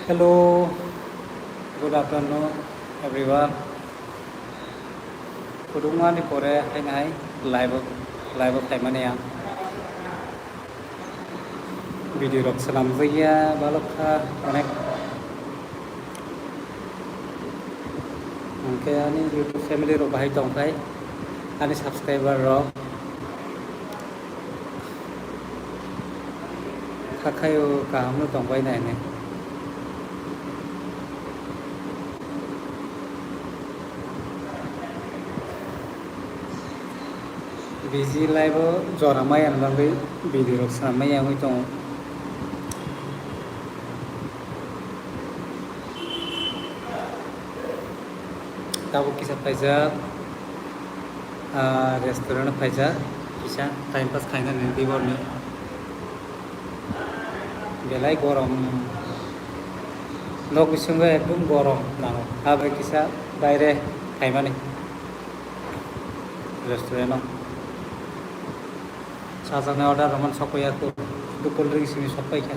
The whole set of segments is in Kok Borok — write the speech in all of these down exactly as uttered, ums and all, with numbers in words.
Hello, good afternoon everyone. Kudumani pore haino hai live o, live o phaimani ang. Video rok swnamjakya balok kha onek. Hwnkhe ani YouTube family rok bahai tongkhai, ani subscriber rok. Kha khaio kaham no tongbai nai hinwi. Busy life o jora maya ni bagwi video rok swnam maya wngwi tongo. Tabuk kisa phaijak, ah, restaurant o phaijak, kisa time pass khainani diborni. Belai gorom, nok bisingo ekdom gorom nango, abai kisa baire phaimani restaurant o. Chajaknai order rwmani sokpaiya kho, cold drink simi sokpaikha.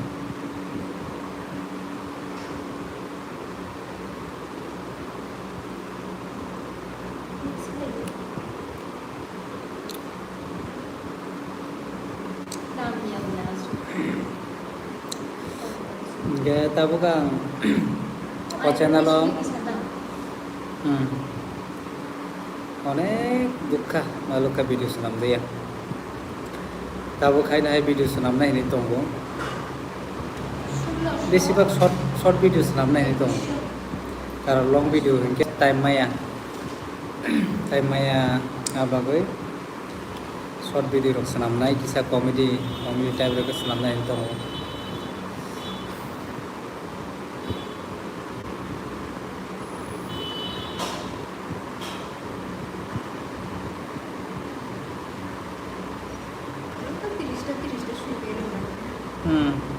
Hingke tabuk ang o channel o, hmm, onek dukha, malukha video swnam dia. Tabuk haino hai video swnamnai hinwi tongo. Besibak short, short video swnamnai hinwi tongo. Karon long video hinkhe time maya. Time maya, a bagwi short video rok swnamnai, kisa comedy, comedy type rok swnamnai hinwi tongo. Hmm.